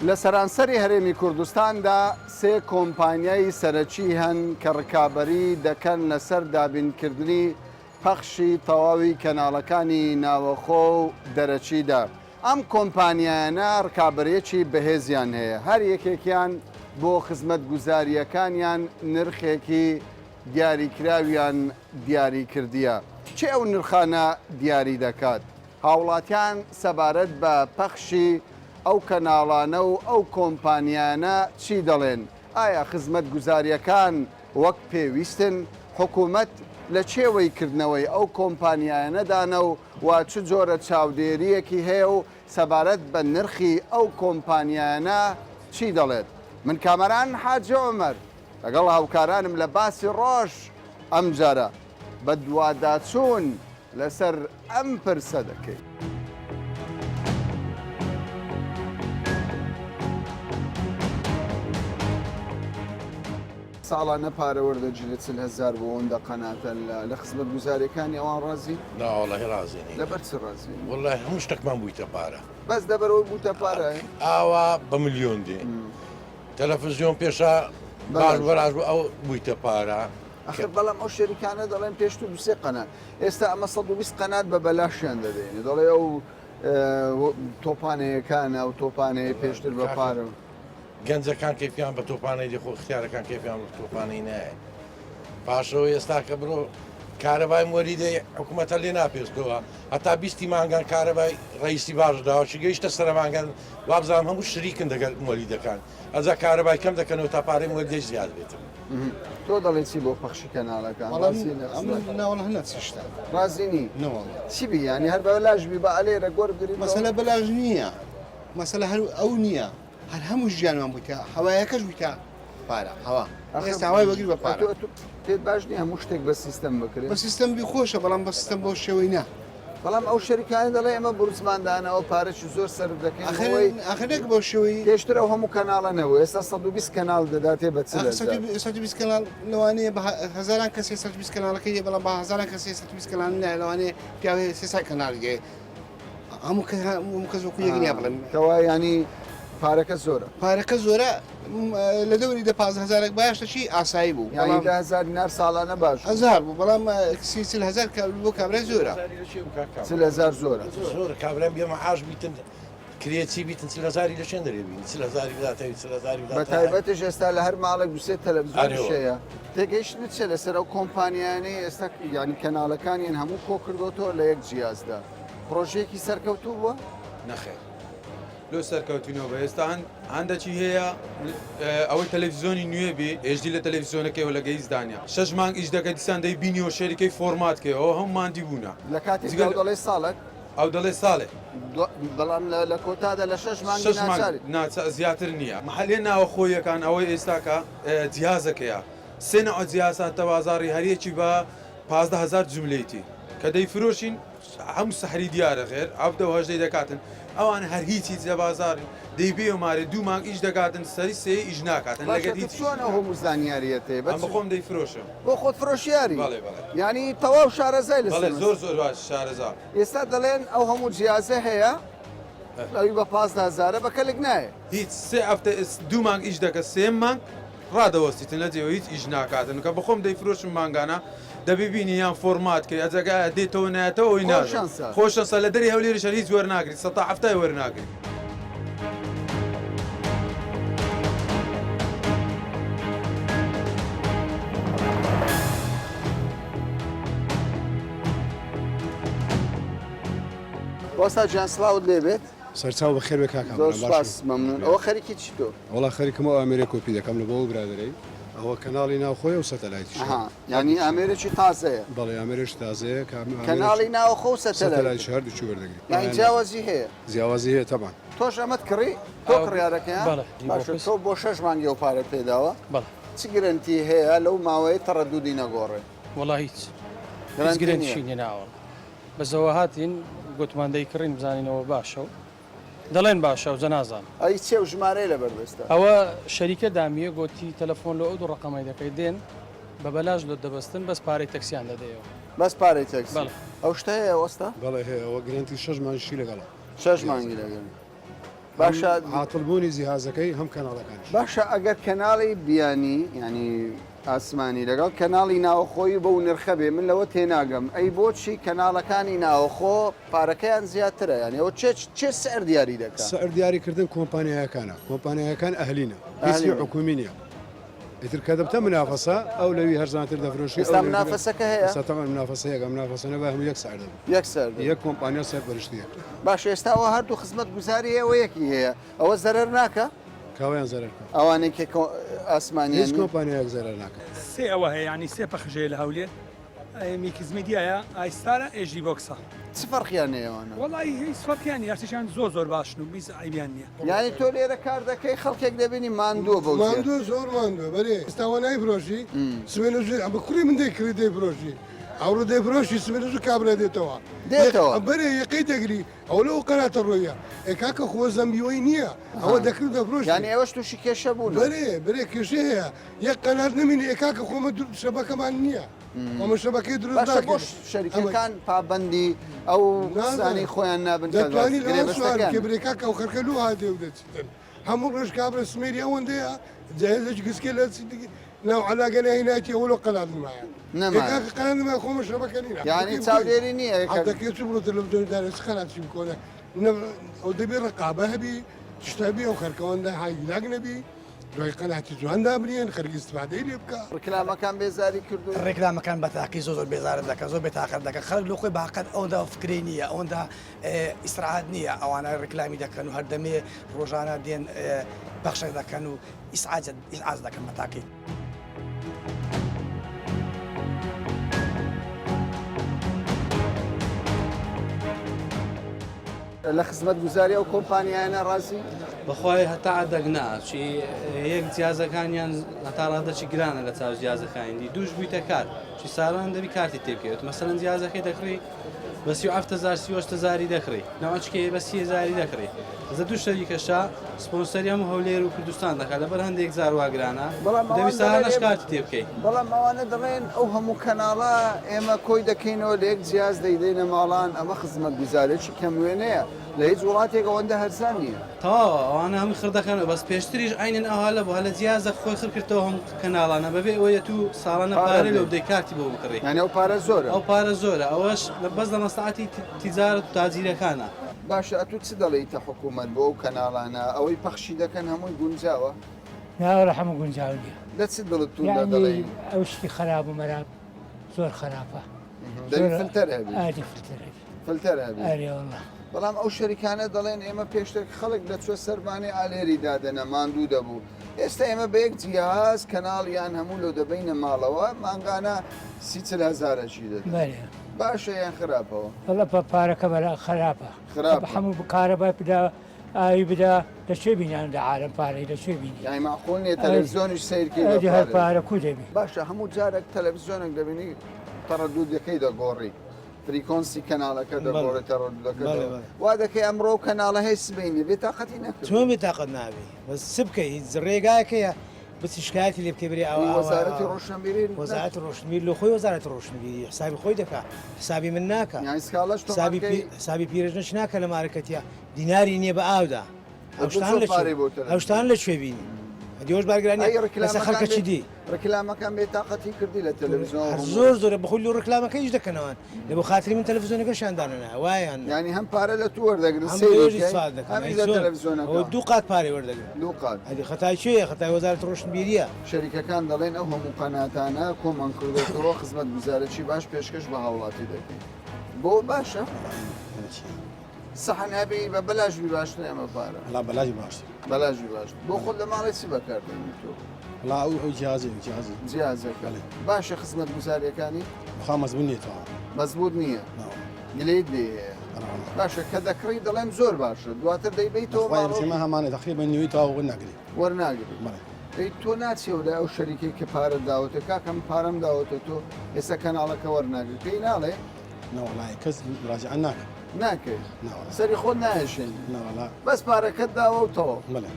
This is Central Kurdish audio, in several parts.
لە سەرانسەری هەرێمی کوردستاندا سێ کۆمپانیای سەرەکی هەن کە ڕکابەری دەکەن لەسەر دابینکردنی پەخشی تەواوی کەناڵەکانی ناوەخۆ و دەرەکیدا. ئەم کۆمپانیایانە ڕکابەرییەکی بەهێزیان هەیە، هەر یەکێکیان بۆ خزمەتگوزارییەکانیان نرخێکی دیاریکراویان دیاریکردیە. کێ ئەو نرخانە دیاری دەکات؟ هاوڵاتیان سەبارەت بە پەخشی ئەو کەناڵانە و ئەو کۆمپانیایانە چی دەڵێن؟ ئایا خزمەتگوزارییەکان وەک پێویستن؟ حکومەت لە چێوەی کردنەوەی ئەو کۆمپانیایانەدانە و و چ جۆرە چاودێرییەکی هەیە و سەبارەت بە نرخی ئەو کۆمپانیایانە چی دەڵێت؟ من کامەران حاجی عومەر لەگەڵ هاوکارانم لە باسی ڕۆژ ئەمجارە بەدواداچوون لەسەر ئەم پرسە دەکەین. ساڵانە پارە وەردەگیرێت 40 هەزار بۆ ئەوەندە قەناتە لە خزمەتگوزاریەکانی ئەوان ڕازین؟ نا وەڵاهی ڕازی نین. لەبەر چ ڕازی نین؟ وەڵاهی هەموو شتەکمان بوویتە پارە. بەس لەبەرئەوەی بووتە پارە؟ ئاوا بە ملیۆن دێ. تەلەفزیۆن پێشا باش بەلاش بوو ئەو بوویتە پارە. ئەخر بەڵام ئەو شەریکانە دەڵێن پێشتر دو سێ قەنات ئێستا ئەمە 120 قەنات بە بەلاشیان دەدەین دەڵێ ئەو تۆپانەیەکانە ئەو تۆپانەیە پێشتر بە پارە. گەنجەکان کەیفیان بە تۆپانەی دێ خۆ اختیارەکان کەیفیان بە تۆپانەی نایە پاشەوە ئێستا کە بڕۆ کارەبای مۆریدەی حکوومەتە لێ ناپێستەوە هەتا بیستی مانگان کارەبای ڕئیسی باش داوە چی گەیشتە سەرمانگان وابزانم هەموو شریکن دەگەل مۆلیدەکان ئەجا کارەبای کەم دەکەنەوە تا پارەی مۆلیدەی زیاد بێتن. تۆ دەڵێی چی بۆ پەخشی کەناڵەکان؟ ڕازی لە خزمەت؟ نا وەڵا نەچ شتە. ڕازی نی؟ نە وەڵا. چی بی یانی هەر بەلاش بی با ئەلێرە گۆر بگریتەوە؟ مەسەلە بەلاش نییە مەسەلە هەر ئەو نییە هەر هەموو ژیانمان بوویتە هەوایەکەش بوویتە پارە هەوا ئێستا هەوای وەگری بە پارە. پێت باش نییە هەموو شتێک بە سیستەم بکرێت؟ بە سیستەم بی خۆشە بەڵام بە سیستەم بەو شێوەی نا. بەڵام ئەو شەریکانە دەڵێ ئێمە بورجمان داناوە پارەکی زۆر سەرف دەکەین ئەخر ئەخر نەک بەو شێوەی پێشتر ئەو هەموو کەناڵە نەبوو ئێستا 120 کەناڵ دەداتێ بە چل ئەخ 120 کەناڵ لەوانەیە بە هەزاران کەسێ 120 کەناڵەکەی هەیە بەڵام بە هەزاران کەسێ 120 کەناڵ نایە لەوانەیە پیاوێ 300 کەناڵی هەیە هەموو کەس هەموو کەس وەکو یەک نییە بڵێم کەوا ینی پارەکە زۆرە پارەکە زۆرە لە دەوری دە 15 هەزارێک باش شتێکی ئاسایی بوو یانی 10000 دینار ساڵانە باش بوو. هەزار بوو بەڵام 30 هەزار بۆ کابرای زۆرە. 40 هەزار زۆرە. زۆرە کابرای بێ مەعاش بیتن کرێچی بیتن 40 هەزاری لە چێن دەرێ بینی 40 هەزاری بداتەوی 40 هەزاری بداتە بە تایبەتیش ئێستا لە هەر ماڵێک دوو سێ تەلەڤزیۆنیش هەیە. تێگەیشتنت چیە لەسەر ئەو کۆمپانیایانەی ئێستا یانی کەناڵەکانیان هەموو کۆکردۆتەوە لە یەک جیازدا پڕۆژەیەکی سەرکەوتوو بووە؟ نەخێر. لۆ سەرکەوتوینەوە بە ئێستا هەندەکی هەیە ئەوەی تەلەفزیۆنی نوێ بێ HD لە تەلەفزیۆنەکەیەوە لە گەیز دانیا شەش مانگ ئیش دەکە دیسان دەی بینیەوە شەریکەی فۆرمات کەی ئەوە هەموو ماندی بوونە لە کاتێکدا ئەو دەڵێ ساڵێک ئەو دەڵێ ساڵێ بەڵام لە کۆتادا لە شەش مانگ شەش مانگ ناچار زیاتر نییە محلێ ناوەخۆیەکان ئەوەی ئێستاکە جیازەکەیە سێ نەوە جیاز هاتە بازاڕی هەریەکی بە 15 هەزار جملەیتی کە دەیفرۆشین هەموو سەحری دیارە غێر حەڤدە و هەژدەی دەکاتن ئەوان هەر هیچ هیچ لە بازاڕین دەی بێ و مارێ دوو مانگ ئیش دەکاتن سەری سێ ئیش ناکاتن باشە لەگەر تۆ هیچ ئیش چۆن ئەو هەموو زانیاریەت هەیە بە ئەم چ بەخۆم دەیفرۆشم. بۆ خۆت فرۆشیاری بەڵێ بەڵێ. یانی تەواو شارەزای لەسەر بەڵێ مەسەلە. زۆر زۆر باش شارەزا. ئێستا دەڵێن ئەو هەموو جیازە هەیە ئەوی بە 15 هەزارە بە کەلک نایە. هیچ سێ هەفتە دوو مانگ ئیش دەکە سێیەم مانگ ڕادەوەستیتن لە جێوە هیچ ئیش ناکاتن کە بەخۆم دەیفرۆشم مانگانە دەبی بینی یان فۆرمات کەی ئەجەگە ئایا دێتەوە نایەتەوە ئەوی خۆ نازانم شەنسە. خۆ شەنسە لە دەری هەولێریش هەر هیچ وەرناگریت سەتا حەفتای وەرناگریت. وەستا گیان سڵاوت لێ بێت. سەرچاو بەخێر بێ کاک زۆر کامەران سوپاس باشی؟ مەمنون ئەوە خەریکی چی تۆ؟ وەڵا خەریکم ئەو ئامێرەی کۆپی دەکەم لە بۆ ئەو برادەرەی ئەوە کەناڵی ناوخۆیە و سەتەلایتیشە ئەها یانی ئامێرێکی تازەیە. بەڵێ ئامێرێکی تازەیە کە ئامێرێکی کەناڵی ناوەخۆ و سەتەلایتیش. سەتەلایتیش هەردووکی وەردەگری یانی جیاوازی هەیە؟ جیاوازی هەیە تەبعەن. تۆش ئەمەت کڕی؟ تۆ کڕیارەکەیان؟ بەڵێ باشە تۆ بۆ شەش مانگی ئەو پارەت پێداوە؟ بەڵێ. چ گرەنتی هەیە لەو ماوەیە تەڕەدودی نەگۆڕێ؟ وەڵا هیچ هیچ گرەنتی نییە؟ گرەنتیشی نییە ناوەڵا. بەس ئەوە هاتین گۆتمان دەیکڕین بزانین ئەوە باشە و دەڵێن باشە ئەوجە نازانم. ئەی چیە ئەو ژمارەیە لەبەر دەستە؟ ئەوە شەریکە دامیە گۆتی تەلەفۆن لۆ ئەو دوو ڕەقەمەی دەکەی دێن بە بەلاش لۆت دەبەستن بەس پارەی تەکسیان دەدەیەوە. بەس پارەی تەکسی؟ بەڵێ. ئەو شتە هەیە وەستا؟ بەڵێ هەیە ئەوە گرەنتی شەش مانگیشی لەگەڵە. شەش مانگی لەگەڵە. باشە عاتڵبوونی جیهازەکەی هەم کەناڵەکانیش. باشە ئەگەر کەناڵی بیانی یانی ئاسمانی لەگەڵ کەناڵی ناوەخۆیی بەو نرخە بێ من لەوە تێناگەم ئەی بۆچی کەناڵەکانی ناوەخۆ پارەکەیان زیاترە یانی ئەوە چێ چێ سعر دیاری دەکا؟ سعر دیاری کردن کۆمپانیایەکانە کۆمپانیایەکان ئەهلینە هیچی حکومی نییە ئیتر کە دەبتە منافەسە ئەو لەوی هەرزانتر دەفرۆشی ئێستا منافەسەکە هەیە ئێستا تەبعەن منافەسە یەکە منافەسە نەبا هەموو یەک سعر دەبوو یەک سعر دەبوو یەک کۆمپانیا سەرپەرشتی دەکرا. باشە ئێستا ئەوە هەردوو خزمەتگوزاری هەیە و یەکی هەیە ئەوە زەرەر ناکا؟ کاوەیان زەرەر کە؟ ئەوانەی کە ئاسمانیان هیچ کۆمپانیایەک زەرەر ناکا. سێ ئەوە هەیە یانی سێ پەخش هەیە لە هەولێر میکس میدیایە ئایستارە ئێژی بۆکسە. چ فەرقیان هەیە ئەوانە؟ وەڵایی هیچ فەرقیان نیە هەرسێکیان زۆر زۆر باشن و هیچ عەیبیان نیە. یانی تۆ لێرە کار دەکەی خەڵکێک دەبینی ماندووە بەو جێ. ماندووە زۆر ماندووە بەرێ ئێستا وا نایفرۆشی سبەینێ زوو ئەمە کوڕی من دەیکڕی دەیفرۆشی ئەوڕۆ دەیفرۆشی سبەینێ زوو کابرا دێتەوە دێتەوە بەرێ یەقەی دەگری ئەوە لەو قەناتە ڕۆیە ئێ کاکە خۆ زەمبی وەی نییە ئەوە دەکرد دەفرۆشی یانی ئێوەش تووشی کێشە بوون بەرێ بەرێ کێشەی هەیە یەک قەنات نەمینێ ئێ کاکە خۆ ئەمە شەبەکەمان نییە ئەمە شەبەکەی دروست باشە بۆ ناکەین شەریکەکان پابەندی ئەو قسانەی خۆیان نابن کە دەتوانی لەوان سوار گرێبەستەکەیان بکەی برێ کاکە ئەو خەرکە لۆ هاتێ و دەچیتن هەموو ڕۆژ کابرا سمێری ئەوەندەیە جاهزێکی گسکێ لە ناو عەلاگە ناهینایەتی ئەوە لۆ قەنات نمایە نەمایە. کاکە قەنات نمایە خۆمە شەبەکە نینە یانی چاودێری نییە کە دەکرێ چ بڕۆ تەلەڤزیۆن دارێ چ قەناتی بکۆنە ئەو دەبێ ڕقابە هەبی شتە هەبی ئەو خەرکەوەندە هایلاک نەبی دوای قەناتی جوان دابنێن خەرک ئیستفادەی لێ بکا. ڕیکلامەکان بێزاری کردووی؟ ڕێکلامەکان بە تاقی زۆر زۆر بێزارت دەکەن زۆر بێتاقەت دەکەن خەڵک لۆ خۆی بە هەقەت ئەوەندە فکرەی نییە ئەوەندە ئیسراحەت نییە ئەوانە ڕیکلامی دەکەن و هەردەمێ ڕۆژانە دێن پەخشەک دەکەن و ئیسعاج ئیسعاج دەکەن بە تاقی. لە خزمەتگوزاری ئەو کۆمپانیایانە ڕازی؟ بەخوای هەتا عەدەک نا چی یەک جیازەکانیان هەتا ڕادەچی گرانە لە چاو جیازەکانی دی دووش بوویتە کار چی ساران دەبی کارتی تێبکەوێت مەسەلەن جیازەکەی دەکڕی بە 37 هزار 38 هزاری دەکڕی ناوچکەیە بە 30 هزاری دەکڕی زە دوو شەریکەشە سپۆنسەری هەموو هەولێر و کوردستان دەکات لەبەر هەندێک جار وا گرانە بەڵام دەبی ئەوان سارانەش دەڵێن کارتی تێبکەی بەڵام ئەوانە دەڵێن ئەو هەموو کەناڵە ئێمە کۆی دەکەینەوە لە یەک جیاز دەیدەینە ماڵان ئەمە خزمەتگوزارێکی کەم وێنەیە لە هیچ وڵاتێک ئەوەندە هەرزان نییە. تەواوە ئەوانە هەمووی خڕ دەکەنەوە بەس پێشتریش عەینەن ئەوها لەبوو هەر لە جیازە خۆی خڕ کردەوە هەموو کەناڵانە بەبێ ئەوەی ئەتوو ساڵانە پارە پارەی لۆ بدەی. بدەی کارتی بۆ بکڕی. یانی ئەو پارە زۆرە. ئەو پارە زۆرە ئەوەش بەس لە مەسڵەحەتی تیجارەت و تاجیرەکانە. باشە ئەتوو چ دەڵێیتە حکوومەت بۆ ئەو کەناڵانە ئەوەی پەخشی دەکەن هەمووی گونجاوە؟ ناوەڵا هەموو گونجاو نییە. لە چ دڵت توندە یانی دەڵێی؟ ئەو شتی خەراب و مەراب زۆر خەراپە. دەبی فلتەر هەبی. ئەری فلتەر هەبی. فلتەر هەبی. ئەرێ وەڵا. بەڵام ئەو شەریکانە دەڵێن ئێمە پێشتر خەڵک دەچوە سەربانەی ئالێری دادەنا ماندوو دەبوو ئێستا ئێمە بە یەک جیهاز کەناڵیان هەموو لۆ دەبەینە ماڵەوە مانگانە سی چل هەزارەکی دەدەن. بەرێ. باشە یان خراپەوە؟ وەڵا پە پارەکە بەلا خراپە. خراپە. هەموو کارەبای بدا ئاوی بدا لە کوێ بینیان لە عالەم پارەی لە کوێ بینی؟ یانی مەعقول نیە تەلەفزیۆنیش سەیر کەی بە ئەدی هەر پارەی. پارە کو دەبی؟ باشە هەموو جارێک تەلەفزیۆنێک دەبینی تەڕەدودەکەی دەگۆڕی فریکۆنسی کەناڵەکە دەگۆڕێت تەڕەدودەکە وا دەکەی ئەمڕۆ ئەو کەناڵە هەیە سبەینێ بێتاقەتی نەکردووە. چۆن بێتاقەت نابی بەس چ بکەی هیچ ڕێگایەک هەیە بچی شکایەتی لێ بکەی برێ ئاوا ئاوا وەزارەتی ڕۆشنبیری وەزارەتی ڕۆشنبیر لۆ خۆی وەزارەتی ڕۆشنبیری حسابی خۆی دەکا حسابی من ناکا یانی سکاڵەش تۆمار حسابی کەی حسابی پیرەژنەش ناکا لە مارکەتیا دیناری نییە بە ئاودا ئەو شتانە لە کوێ ئەو شتانە لە کوێ بینی ئەدی ئەوش بارگرانیە ئەی لەسەر ڕیکلامەکان خەڵکە چی بێ دی ڕیکلامەکان بێ تاقەتی کردی لە تەلەڤیزیۆن هەر زۆر زۆرە بەخۆی لۆ ڕیکلامەکە ئیش دەکەنەوە لە بۆ خاتری من تەلەڤیزیۆنەکەشیان دانەنا وایان یانی هەم پارە لە تو وەردەگرن هەم سەیری لەوێش بکەی ئیستفادە دەکەن هەمیش ئەی لە چۆن تەلەڤیزیۆنەکە ئەوە دوو قات پارەی وەردەگرن دوو قات ئەدی خەتای کێیە خەتای وەزارەتی ڕۆشنبیریە شەریکەکان دەڵێن ئەو هەموو قەناتانە کۆمان کردۆتەوە خزمەتگوزارێکی باش پێشکەش بە هاوڵاتی دەکەین بۆ باشە سەحن هەبی بە بەلاش بی باشترە یان بە پارە؟ وەڵا بەلاش بی باشترە. بەلاش بی باشتر. بۆ خۆت لە ماڵێ چی بەکار دێنی تۆ؟ وەڵا ئەو ئەو جیهازەی ئەو جیهازەی. جیهازەکە. بەڵێ. باشە خزمەتگوزارییەکانی؟ بەخوا مەزبووت نییە تەواو. مەزبووت نییە. نا وەڵا. گلەیت لێی هەیە. ئەرێ وەڵا. باشە کە دەکڕی دەڵێن زۆر باشە دواتر دەیبەیتەوە بەخوا ماڵەوە. ئێمە هەمانە تەقریبەن نیوەی تەواو وەرناگری. وەرناگری. بەڵێ. ئەی تۆ ناچیەوە لای ئەو شەریکەی کە پارەت داوەتێ کاکە من پارەم داوەتە تۆ ئێستا کەناڵەکە وەرناگری پێی ناڵێ؟ نەوەڵای کەس مراجعە ناکەم. ناکەی؟ نەوەڵا. سەری خۆت نایەشێنی؟ نەوەڵا. بەس پارەکەت داوە و تەواو. بەڵێ.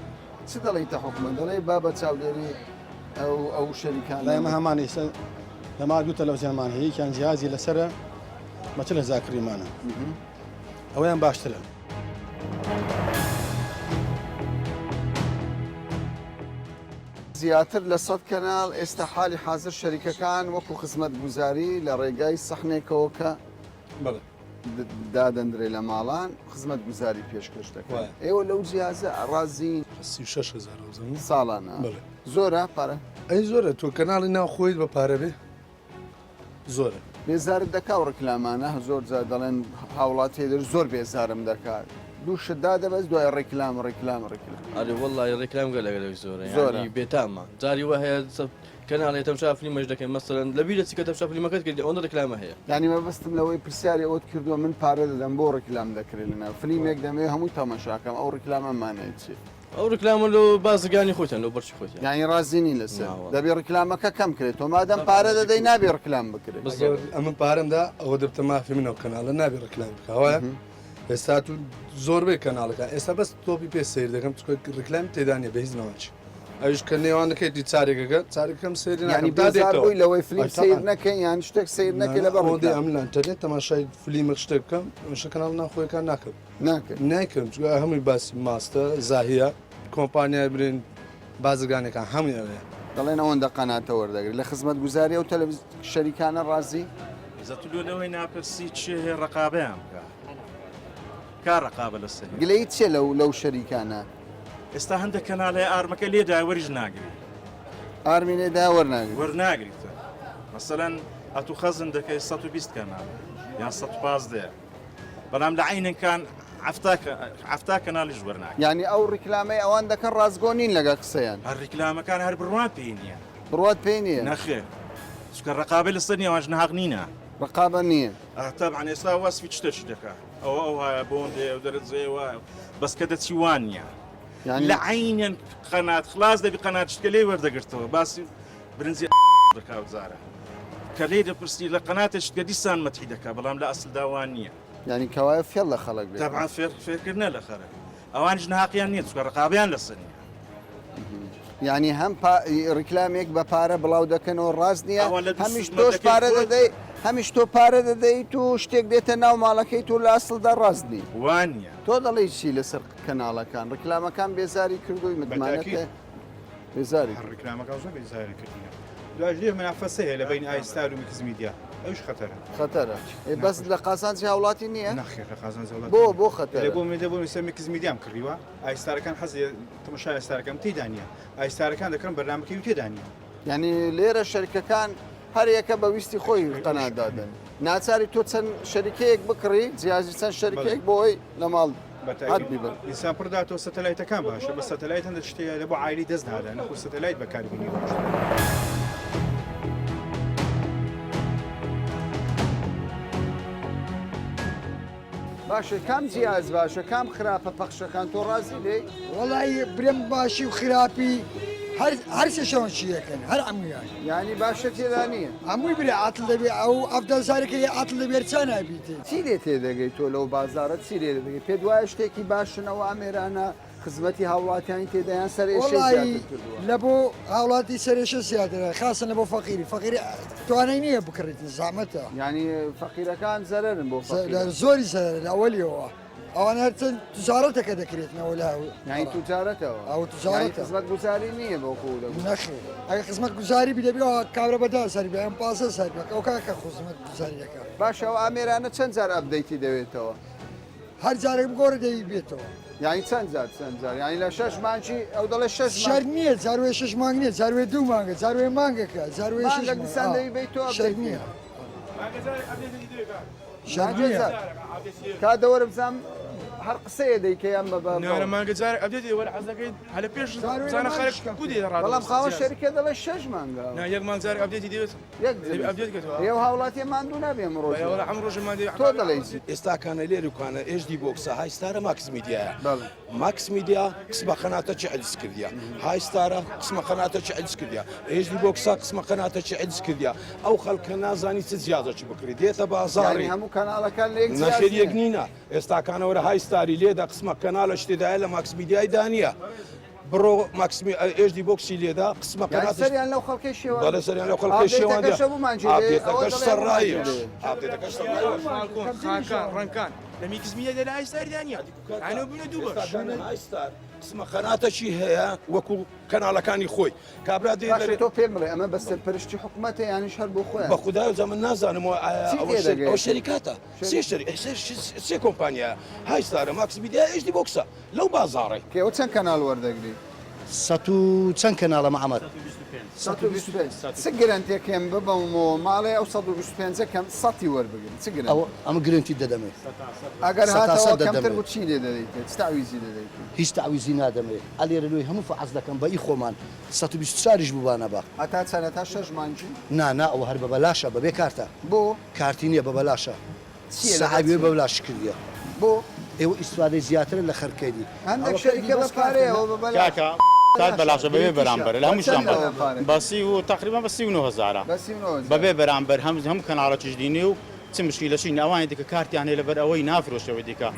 چ دەڵێیتە حکومەت؟ دەڵێی با بە چاودێری ئەو ئەو شەریکانە وەڵا ئێمە هەمان ئێستا لە ماڵ دوو تەلەفزیۆنمان هەیە یەکیان جیهازی لەسەرە بە 40 هەزار کڕیمانە ئەوەیان باشترە. زیاتر لە سەد کەناڵ ئێستا حالی حازر شەریکەکان وەکو خزمەتگوزاری لە ڕێگای سەحنێکەوە کە دادەندرێ لە ماڵان خزمەتگوزاری پێشکەش دەکەن. ئێوە لەو جیازە ڕازین؟ 36 هەزار وەزانم. ساڵانە؟ زۆرە پارە؟ ئەی زۆرە تۆ کەناڵی ناو خۆیت بە پارە بێ زۆرە. بێزارت دەکا ئەو ڕیکلامانە زۆر جار دەڵێن هاوڵاتی دەر زۆر بێزارم دەکات دوو شت دادەبەست دوای ڕیکلام ڕیکلام ڕیکلام. ئەرێ وەڵڵاهی ڕیکلام گەلە گەلەک زۆرە یانی بێتامە جاری وا هەیە کەناڵێ تەمشا فلیمەش دەکەین مەسەلەن لەبیرت چی کە تەمشا فلیمەکەت کردی ئەوەندە ڕیکلامە هەیە. یانی مەبەستم لەوەی پرسیاری ئەوەت کردووە من پارە دەدەم بۆ ڕیکلام دەکرێت لەناو فلیمێک دەمەوێت هەمووی تەمەشاکەم ئەو ڕیکلامە مانای چیە؟ ئەو ڕیکلامە لۆ بازرگانی خۆتیان لۆ بەرچی خۆتیان. یانی ڕازی نین لەسەر دەبێ ڕیکلامەکە کەم کرێت تۆ مادەم پارە دەدەی نابێ ڕیکلام بکرێت. ئەگەر ئەمن پارەم دا ئەوە دەبتە مافی من ئەو کەناڵە نابێ ڕیکلام بکا وایە ئێستا تو زۆربەی کەناڵەکان ئێستا بەس تۆپی پێ سەیر دەکەم چونکە ڕیکلامی تێدا نییە بە هیچ نەوەکی ئەویش کە نێوانەکەیتی چارێکەکە چارێکەکەم سەیری یانی ناکەم تا بێزار دێتەوە بووی لەوەی فلیم ئەی سەیر تەبعەن نەکەی یان شتێک سەیر نەکەی نا لەبەر ئەوەندەی ڕیکلام ئەمن لە ئەنتەرنێت تەماشای فلیمێک شتێک بکەم ئەمشە کەناڵ ناوخۆیەکان ناکەم ناکەی. نایکەم چونکە هەمووی باسی ماستە زاهیە کۆمپانیای برین بازرگانەکان هەمووی ئەوەیە. دەڵێن ئەوەندە قەناتە وەردەگری لە خزمەتگوزاری ئەو تەلەڤیز شەریکانە ڕازی؟ ئیزا تو لۆ لەوەی ناپرسی چێ هەیە ڕەقابەیان بکا کا ڕەقابە لەسەری. گلەیت چیە لەو لەو شەریکانە؟ ئێستا هەندێک کەناڵ هەیە ئارمەکە لێدایە وەریش ناگری. ئارمی لێدایە وەرناگری. وەرناگریتە مەسەلەن ئەتوو خەزن دەکەی 120 کەناڵ یان 115 بەڵام لە عەینەکان عەفتا کەناڵیش وەرناگرن. یانی ئەو ڕیکلامەی ئەوان دەکەن ڕاستگۆ نین لەگەڵ قسەیان. هەر ڕیکلامەکان هەر بڕوات پێی نییە. بڕوات پێی نییە؟ نەخێر چونکە ڕەقابەی لەسەر نییە ئەوانش ناهەق نینە. ڕقابە نییە. تەبعەن ئێستا وەسفی چتەکی دەکا ئەوە ئەوهایە بۆندەیە ئەو دەرەجەیە وایە بەس کە دەچی وان نییە. لە عەینەن قەنات خلاص دەبی قەنات شتکە لێی وەردەگرتەوە باسی برنجی دەکا و جارە کە لێی دەپرسی لە قەناتێ شتکە دیسان مەتحی دەکا بەڵام لە ئەسلدا وان نییە. یانی کەوایە فێڵ لە خەڵک دەکەن. تەبعەن فێڵ فێرکردنە لە خەرک ئەوانیش ناهەقیان نییە چونکە ڕقابەیان لەسەر نییە. یانی هەم ڕیکلامێک بە پارە بڵاو دەکەنەوە ڕاست نییە هەمیش تۆش پارە دەدەی هەمیش تۆ پارە دەدەیت و شتێک دێتە ناو ماڵەکەی تۆ لە ئەسڵدا ڕاست نی وانە تۆ دەڵێی چی لەسەر کەناڵەکان ڕیکلامەکان بێزاری کردووی متمانەتە بێزاری ڕیکلامەکان زۆر بێزاری کردینە دواش لێ منافەسە هەیە لە بین ئایستار و میکس میدیا ئەوش خەتەرە خەتەرە بەس لە قازانجی هاوڵاتی نییە نەخێر لە قازانجی هاوڵاتی بۆ بۆ خەتەرە بۆ مێدە بۆ میکس میدیام کڕیوە ئایستارەکان حەزی تەمەشای ئایستارەکەم تێدا نییە ئایستارەکان دەکڕم بەرنامەکەی و تێدا نییە. یانی لێرە شەریکەکان هەر یەکە بە ویستی خۆی قەنات دادەن ناچاری تۆ چەند شەریکەیەک بکڕی جیازی چەند شەریکەیەک بۆی لە ماڵ هەت بیبن. ئینسان پڕ داتەوە سەتەلایتەکان باشە بە سەتەلایت هەندە شتێ لە بۆ عایلی دەست نادا نەخۆ سەتەلایت بەکاربینی باشترە. باشە کام جیاز باشە کام خراپە پەخشەکان تۆ ڕازی لێی؟ وەڵی برێم باشی و خراپی هەر هەر سێشەوەن شیەکەن هەر ئەمویان یعنی باشە تێدا نییە هەمووی برێ عاتل دەبێ ئەو ئەفدە زارێکە عاتل دەبێت چا نابیتێ چی لێ تێدەگەی تۆ لەو بازارە چی لێ دەگەی پێت وایە شتێکی باشن ئەو ئامێرانە خزمەتی هاوڵاتیانی تێدایان سەرئێشەی وەڵایی زیاتر کردووە. لە بۆ هاوڵاتی سەرێشە زیاترە خاسە لە بۆ فەقیری فەقیری توانای نییە بکڕیت زەحمەتە. یانی فەقیرەکان زەرەرن بۆ فەقیرە. زۆری زەرەرە لە ئەوەلیەوە ئەوان هەرچەند تجارەتەکە دەکرێتنەوە لە یانی توجارەتەوە ئەو یانی تجارەتە. خزمەتگوزاری نییە بۆ خۆ دەگوت. نەخێر ئەگەر خزمەتگوزاری بی دەبی ئەوە کابرا بە دە هەزاری بێ ئەم 15 هەزار بێ ئەو کاکە خزمەتگوزاری دەکا. باشە ئەو ئامێرانە چەند جار update ی دەوێتەوە؟ هەر جارێک بگۆڕێ دەی بێتەوە. یانی چەند جار چەند جار یانی لە شەش مانگی ئەو دەڵێ شەش مانگ. شەرت نییە جاروێ شەش مانگ نییە جاروێ دوو مانگە جاروێ مانگەکە جاروێ شەش مانگەک مانگ دیسان دەی بەی تۆ شەرت update نییە شەرت مانگە نییە جار کا دەوەرە بزانم هەر قسەیە دەیکە یان بە بە نارە مانگە جارێک update وەرە حەز دەکەیت هەلە پێش جاروێ لە زانە مانگ خەرک شکەم کو دێ ڕادەوەستێت بەڵام خاوەن جیاز. شەریکە دەڵێ شەش مانگە نا یەک مانگ جارێک update ی دەوێت یەک دەبێ update کەتەوە. ئێوە هاوڵاتیە ماندوو نابێ ئەم ڕۆژە. بەڵێ وەڵا ئەم ڕۆژە ماندوو تۆ دەڵێی چی؟ ئێستا کانە لێر و کانە HD box ە های ستارە ماکس میدیایە ماکس میدیا قسمە قەناتە چ عجز کردیە های ستارە قسمە قەناتە چ عجز کردیە HD box ە قسمە قەناتە چ عجز کردیە ئەو خەڵکە نازانی چ جیازە چ بکڕی دێتە بازاڕی یانی هەموو کەناڵەکان لە یەک جیاز نەخێر یەک نییە. نینە ئێستا کانەوەرە های ستاری لێدە قسمە کەنالە شتێدایە لە ماکس میدیای دانیە بڕۆ ماکسمی HD box ی لێدا قسمە یانی قەناتش سەریان لەو خەڵکەی شێواند. بەڵێ سەریان لەو خەڵکەی شێواندە update ەکەشە بۆمان جێ دێ، ئەوە update ەکەش دەڵێ سەر بۆمان جێ ڕایش دێ. update ەکەش سەر ڕایش. خاکان ڕەنکان. لە میکس میدیا لە ئایستاردا نییە یانی بوونە دوو بەش. ئایستار قسمە قەناتەکی هەیە وەکو کەناڵەکانی خۆی کابرا دێ باشە تۆ پێم بڵێ ئەمە بە سەرپەرشتی حکومەتە یانیش هەر بۆ خۆیان؟ بە خودای جا من نازانم ئەوە شەریکاتە سێ شەری سێ کۆمپانیا هایستارە ماکس میدیا ئێچ دی بۆکسە لەو بازاڕەی. کێوە چەند کەناڵ وەردەگری؟ سەت و چەند کەناڵە مەعەمەر؟ 125 چ گرەنتێکێم ببەمەوە ماڵێ ئەو 125 کەم سەتی وەربگرم چ گرەنتی؟ ئەوە ئەمە گرەنتی دەدەمێ. ئەگەر سەتا هاتەوە سەد کەمتر دەدەمێ. بوو چی لێ دەدەیتێ چ تەعویزی دەدەیتێ؟ هیچ تەعویزی نادەمێ ئەلێرە لۆی هەموو فەعس دەکەم بە ئی خۆمان 124 یش بووبانە بە. هەتا چەند هەتا شەش مانگی؟ نا نا ئەوە هەر بە بەلاشە بەبێ کارتە. بۆ؟ کارتی نیە بە بەلاشە. چیە لەبەر سەعابی چی؟ بە بەلاش کردیە. بۆ؟ ئێوە ئیستفادەی زیاترە لە خەرکەی دی. هەندێک ئەوە شەریکە کەرتی بە بەس کارتە پارەیە نا. ئەوە بە بەلاشە. کاکە کارت بەلاشە بەبێ بەرامبەرە لە هەموو شتان بە چەندە پارەکەی؟ بە سی و تەقریبا بە 39 هەزارە بە 39 هەزار. بەبێ بەرامبەر هەم هەموو کەناڵەکیش دینی و چ مشکیلەشی نیە ئەوانی دیکە کارتیان هەیە لەبەر ئەوەی نافرۆشێ ئەوی دیکە.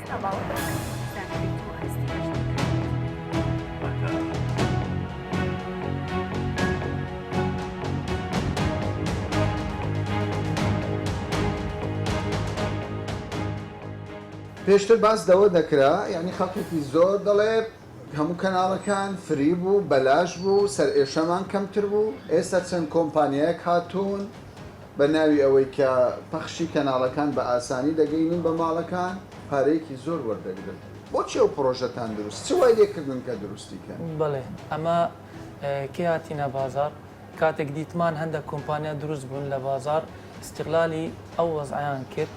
پێشتر باس لەوە دەکرا یانی خەڵکێکی زۆر دەڵێ هەموو کەناڵەکان free بوو بەلاش بوو سەرئێشەمان کەمتر بوو ئێستا چەند کۆمپانیایەک هاتوون بە ناوی ئەوەی کە پەخشی کەناڵەکان بە ئاسانی دەگەینین بە ماڵەکان پارەیەکی زۆر وەردەگرن بۆچی ئەو پڕۆژەتان دروست چ وای لێکردن کە دروستی کەن؟ بەڵێ ئەمە کەی هاتینە بازاڕ کاتێک دیتمان هەندێک کۆمپانیا دروست بوون لە بازاڕ ئیستغلالی ئەو وەزعیان کرد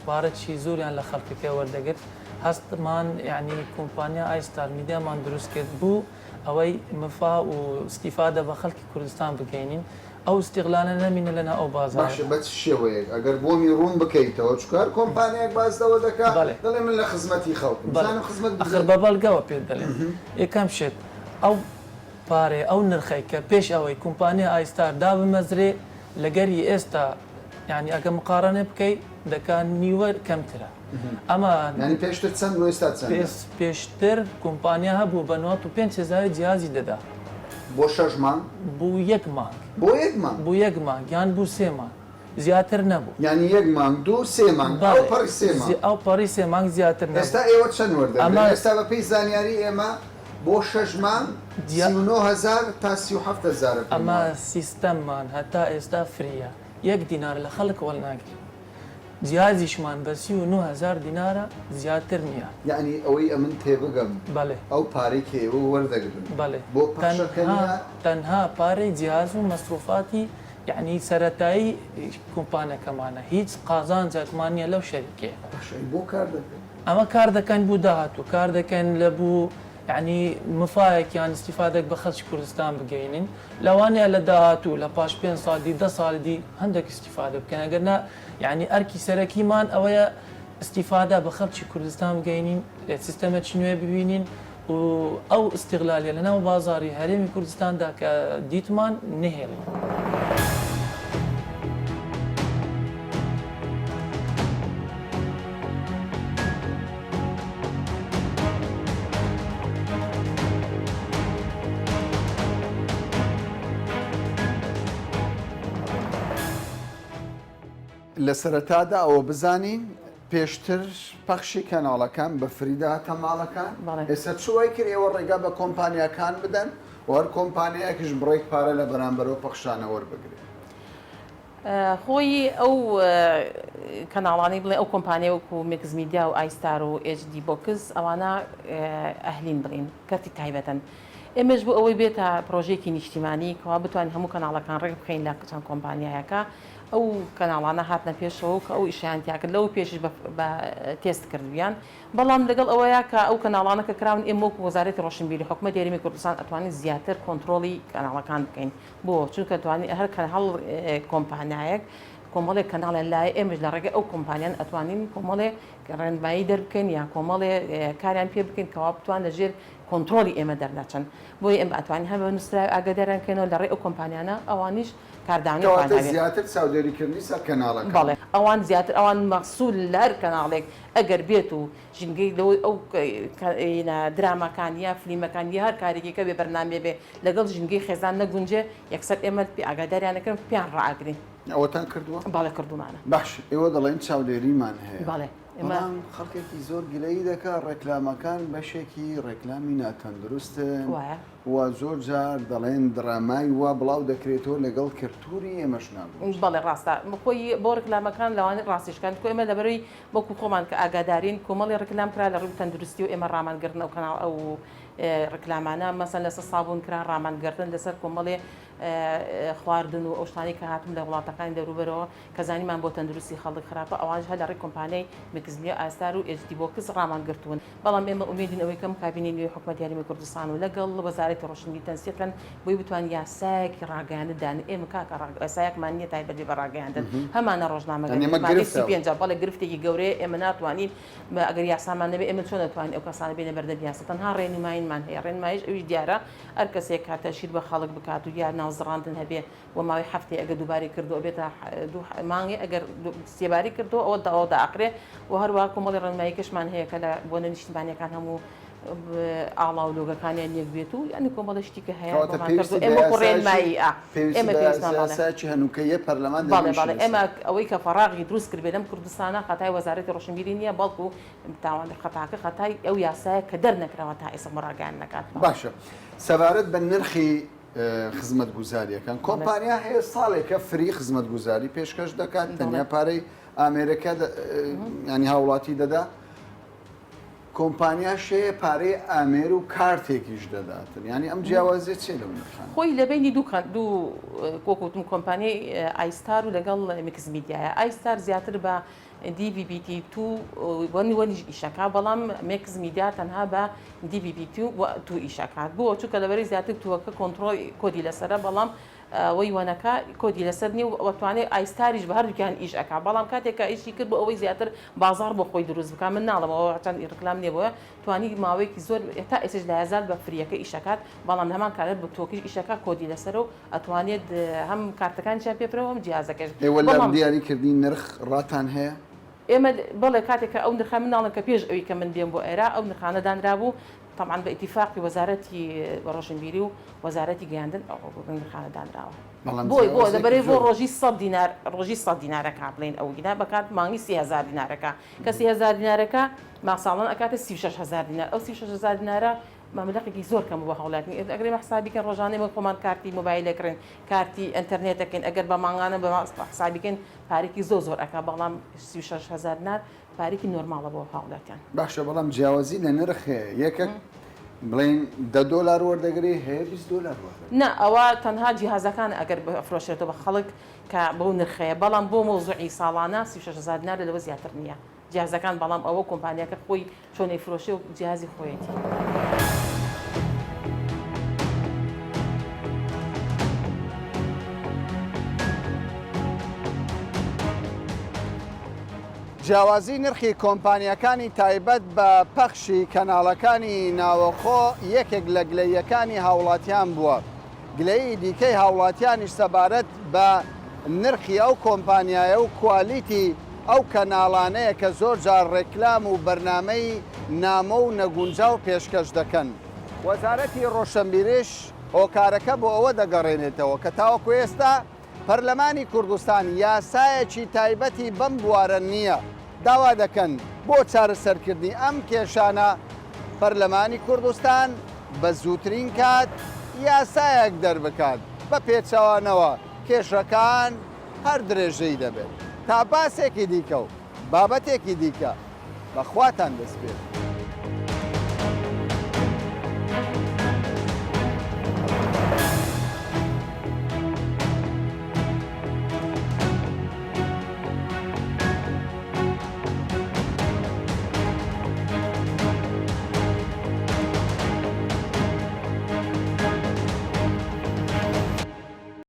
پارەی زۆریان لە خەڵکەکە وەردەگرت هەستمان یعنی کۆمپانیا ئایستار میدیامان دروست کرد بوو ئەوەی مفا و ئیستیفادە بە خەڵکی کوردستان بگەینین ئەو ئیستغلالە نەمینە لەناو ئەو بازاڕەدا. باشە بە چ شێوەیەک ئەگەر بۆمی ڕوون بکەیتەوە چونکە هەر کۆمپانیایەک باس لەوە دەکا بەڵێ. دەڵێ من لە خزمەتی خەڵکم بەڵێ بزانم خزمەت ئەخر بە بەڵگەوە پێت دەلێم یەکەم شت ئەو پارەیە ئەو نرخەی کە پێش ئەوەی کۆمپانیا ئایستار دابمەزرێ لەگەری ئێستا یانی ئەگە مقارەنە بکەی دەکا نیوە کەمترە ئەمە یانی پێشتر چەند بوو ئێستا چەندە؟ پێشتر کۆمپانیا هەبوو بە 95 هەزاری جیهازی دەدا. بۆ شەش مانگ؟ بۆ یەک مانگ. بۆ یەک مانگ؟ بۆ یەک مانگ یان بۆ سێ مانگ زیاتر نەبوو. یانی یەک مانگ دوو سێ مانگ ئەو پەڕی سێ مانگ. ئەو پەڕی سێ مانگ زیاتر نەبوو. ئێستا ئێوە چەند وەردەگرن؟ ئێستا بە پێی زانیاری ئێمە بۆ شەش مانگ 39 هەزار تا 37 هەزارە پێم ئەمە وایە. سیستەممان هەتا ئێستا free یە یەک دینار لە خەڵک وەرناگرین. جیازیشمان بە 39 هەزار دینارە زیاتر نیە. یەعنی ئەوەی ئەمن تێبگەم بەڵێ. ئەو پارەی کە ئێوە وەردەگرن بەڵێ بۆ پەخشەکە تەنها نیە؟ تەنها پارەی جیاز و مەسروفاتی یەعنی سەرەتایی کۆمپانەکەمانە هیچ قازانجەکمان نیە لەو شەریکەیە. باشە ئەی بۆ کار دەکەن؟ ئەمە کار دەکەن بو داهاتوو کار دەکەن لە بو یەعنی مفایەک یان ئیستیفادەک بە خەڵکی کوردستان بگەینین لەوانەیە لە داهاتوو لە پاش پێنج ساڵ دی دە ساڵ دی هەندێک ئیستیفادە بکەن ئەگەر نا یەعنی ئەرکی سەرەکیمان ئەوەیە ئیستیفادە بە خەڵکی کوردستان بگەینین سیستەمێکی نوێ ببینین و ئەو ئیستغلالیە لەناو بازاڕی هەرێمی کوردستاندا کە دیتمان نەهێڵین. لە سەرەتادا ئەوە بزانین پێشتر پەخشی کەناڵەکان بە free دەهاتە ماڵەکان، ئێستا چ وای کرد ئێوە ڕێگا بە کۆمپانیاکان بدەن و هەر کۆمپانیایەکیش بڕێک پارە لە بەرامبەر ئەو پەخشانە وەربگرێت؟ خۆی ئەو کەناڵانەی بڵێ ئەو کۆمپانیای وەکو مێکس میدیا و ئایستار و ئێچ دی بۆکس ئەوانە ئەهلین بڵین کەرتی تایبەتن ئێمەش بۆ ئەوەی بێتە پرۆژەیەکی نیشتیمانی کەوا بتوانین هەموو کەناڵەکان ڕێک بخەین لە چەند کۆمپانیایەکە ئەو کەناڵانە هاتنە پێشەوە کە ئەو ئیشیان تیا کرد لەوە پێشیش بە تێست کردبیان بەڵام لەگەڵ ئەوەیا کە ئەو کەناڵانە کە کراون ئێمە وەکو وەزارەتی ڕۆشنبیری حکومەتی هەرێمی کوردستان ئەتوانین زیاتر کۆنترۆڵی کەناڵەکان بکەین بۆ؟ چونکە توانی هەر کەناڵ کۆمپانیایەک کۆمەڵێک کەناڵیان لایە ئێمەش لە ڕێگەی ئەو کۆمپانیان ئەتوانین کۆمەڵێ ڕێنمایی دەربکەین یا کۆمەڵێ کاریان پێ بکەین کەوا بتوان لە ژێر کۆنترۆڵی ئێمە دەرنەچن بۆیە ئێمە ئەتوانین هەر بە نووسراوی ئاگاداریان بکەینەوە لە ڕێی ئەو کۆمپانیانە ئەوانیش کاردانەوەی خۆیان کەواتە هەبێ. زیاتر چاودێریکردنی سەر کەناڵەکان. بەڵێ ئەوان زیاتر ئەوان مەسوولن لە هەر کەناڵێک ئەگەر بێت و ژینگەی لەوەی ئەو دراماکان یا فلیمەکان یا هەر کارێکی کە بێ بەرنامەیە بێ لەگەڵ ژینگەی خێزان نەگونجێ یەکسەر ئێمە پێ ئاگاداریان ئەکەین و پێیان ڕائەگرین. ئەوەتان کردووە؟ بەڵێ کردوومانە. باشە ئێوە دەڵێن چاودێریمان هەیە. بەڵێ. بەڵام خەڵکێکی زۆر گلەیی دەکا ڕێکلامەکان بەشێکی ڕێکلامی ناتەندروستن و زۆر جار دەڵێن دڕامای وا بڵاو دەکرێتەوە لەگەڵ کەلتوری ئێمەش ناگونجێ. بەڵێ ڕاستە خۆی بۆ ڕیکلامەکان لەوانەیە ڕاستیش کەن چونکە ئێمە لەبەرەی وەکو خۆمان کە ئاگادارین کۆمەڵی ڕیکلام کرا لە ڕووی تەندروستی و ئێمە ڕامان گرتن ئەو کەناڵ ئەو ڕیکلامانە مەسەن لەسەر سابوون کرا ڕامان گرتن لەسەر کۆمەڵێ خواردن و ئەو شتانەی کە هاتن لە وڵاتەکانی دەوروبەرەوە کە زانیمان بۆ تەندروستی خەڵک خراپە ئەوانیش هەر لە ڕێی کۆمپانیای مکزمیە ئاستار و ئێچ دی بۆکس ڕامان گرتوون بەڵام ئێمە ئومێدین ئەوەی کەم کابینەی نوێی حکومەتی هەرێمی کوردستان و لەگەڵ وەزارەتی ڕۆشنبیری تەنسیق کەن بۆی بتوان یاسایەکی ڕاگەیاندن دانێن ئێمە کاکە یاسایەکمان نییە تایبەت بێ بە ڕاگەیاندن هەمانە ڕۆژنامەگەری مادەی 35 بەڵێ گرفتێکی گەورەیە ئێمە ناتوانین ئەگەر یاسامان نەبێ ئێمە چۆن ئەتوانین ئەو کەسانە بێنە بەردەم یاسا تەنها ڕێنماییمان هەیە ڕێنماییش ئەویش دیارە ئەر کەسێک کە تەشهیر بە خەڵک بکات و یا ناوزڕاندن هەبێ و ماوەی هەفتەی ئەگەر دووبارەی کردەوە ئەبێتە دوو مانگێ ئەگەر سێباری کردەوە ئەوە داوە داخرێ و هەروە کۆمەڵی ڕێنماییکەشمان هەیە کە لە بۆنە نیشتمانیەکان هەموو ئاڵا و لۆگەکانیان یەک بێت و یعنی کۆمەڵی شتی کە هەیە کەواتە بۆمان پێویستی کردو بە ئێمە وەکو یاسایەکی ڕێنمایی ئا پێویستی ئێمە بە پێویستمان بەڵێ یاسایەکی هەنووکەیە پەرلەمان بەڵێ دەبێ بەڵێ ئیشی ئێمە لەسەر ئەوەی کە فەراغی دروست کردبێ لەم کوردستانە خەتای وەزارەتی ڕۆشنبیری نییە بەڵکو تاوان خەتاکە خەتای ئەو یاسایە کە دەرنەکراوە تا ئێستا بۆ ڕاگەیاندنەکان. باشە سەبارەت بە نرخی خزمەتگوزاریەکان کۆمپانیا هەیە ساڵێکە free خزمەتگوزاری پێشکەش دەکات تەنیا پارەی ئامێرەکە ینی هاوڵاتی دەدا کۆمپانیا شەیە پارەی ئامێر و کارتێکیش دەداتن ینی ئەم جیاوازیە چێ لەو نرخان خۆی لە بینی دوو دوو وەکوتم کۆمپانیای ئایستار و لەگەڵ میکس میدیایە ئایستار زیاتر بە DVB-T two one وەنیش ئیشەکا بەڵام مێکس میدیا تەنها بە DVB-T و two ئیشەکات بۆ چونکە لەبەرەی زیاتر two ەکە کۆنتڕۆڵ کۆدی لەسەرە بەڵام وەی one ەکە کۆدی لەسەر نیە و ئەتوانێت ئایستاریش بە هەردووکیان ئیش ئەکا بەڵام کاتێک کە ئیشی کرد بۆ ئەوەی زیاتر بازاڕ بۆ خۆی دروست بکا من ناڵێم ئەوە چەند ڕیکلام نیە بۆیە توانی ماوەیەکی زۆر تا ئێستاش لایەزال بە free یەکە ئیشەکات بەڵام لە هەمان کات بە two ەکەش ئیشەکا کۆدی لەسەرە و ئەتوانێت هەم کارتەکانیشیان پێ فرەوە هەم جیهازەکەش. ئێوە لە بەڵام. دیاری کردنی نرخ ڕاتان هەیە؟ ئێمە بەڵێ کاتێک کە ئەو نرخە من ناڵێم کە پێش ئەوی کە من بێم بۆ ئێرە ئەو نرخانە دانرابوو تەبعەن بە ئیتیفاقی وەزارەتی ڕۆشنبیری و وەزارەتی گەیاندن ئەو نرخانە دانراوە. بەڵام بۆی بۆ جیاوازیەکی لەبەرەی بۆ زۆر. ڕۆژی سەد دینار ڕۆژی سەد دینارەکە بڵێین ئەو دینار بەکات مانگی 3000 دینارەکە کە 3000 دینارەکە ما ساڵان ئەکاتە 36000 دینار ئەو 36000 دینارە مەبلەغێکی زۆر کەمە بۆ هاوڵاتیان ئەگەر ئێمە حسابی کەین ڕۆژانە ئێمە خۆمان کارتی مۆبایل ئەکڕین کارتی ئەنتەرنێت ئەکەین ئەگەر بە مانگانە بە حسابی کەین پارێکی زۆر زۆر ئەکا بەڵام 36000 دینار پارێکی نۆرماڵە بۆ هاوڵاتیان. باشە بەڵام جیاوازی لە نرخ هەیە یەکەک بڵێین دە دۆلار وەردەگرێ هەیە 20 دۆلار وەردەگرێ. نا ئەوە تەنها جیهازەکانە ئەگەر بفرۆشرێتەوە بە خەڵک کە بەو نرخەیە بەڵام بۆ مەوزوعی ساڵانە 36000 دینار لەوە زیاتر نییە. جیهازەکان بەڵام ئەوە کۆمپانیاکە خۆی چۆن ئەیفرۆشێ و جیهازی خۆیەتی. جیاوازی نرخی کۆمپانیاکانی تایبەت بە پەخشی کەناڵەکانی ناوەخۆ یەکێک لە گلەییەکانی هاوڵاتیان بووە. گلەیی دیکەی هاوڵاتیانیش سەبارەت بە نرخی ئەو کۆمپانیایە و کوالیتی ئەو کەناڵانەیە کە زۆر جار ڕێکلام و بەرنامەی نامۆ و نەگونجاو پێشکەش دەکەن. وەزارەتی ڕۆشنبیریش هۆکارەکە بۆ ئەوە دەگەڕێنێتەوە کە تاوەکو ئێستا پەرلەمانی کوردستان یاسایەکی تایبەتی بەم بوارە نییە، داوا دەکەن بۆ چارەسەرکردنی ئەم کێشانە پەرلەمانی کوردستان بە زووترین کات یاسایەک دەربکات، بە پێچەوانەوە کێشەکان هەر درێژەی دەبێت. تا باسێکی دیکە و بابەتێکی دیکە بە خواتان دەسپێرم.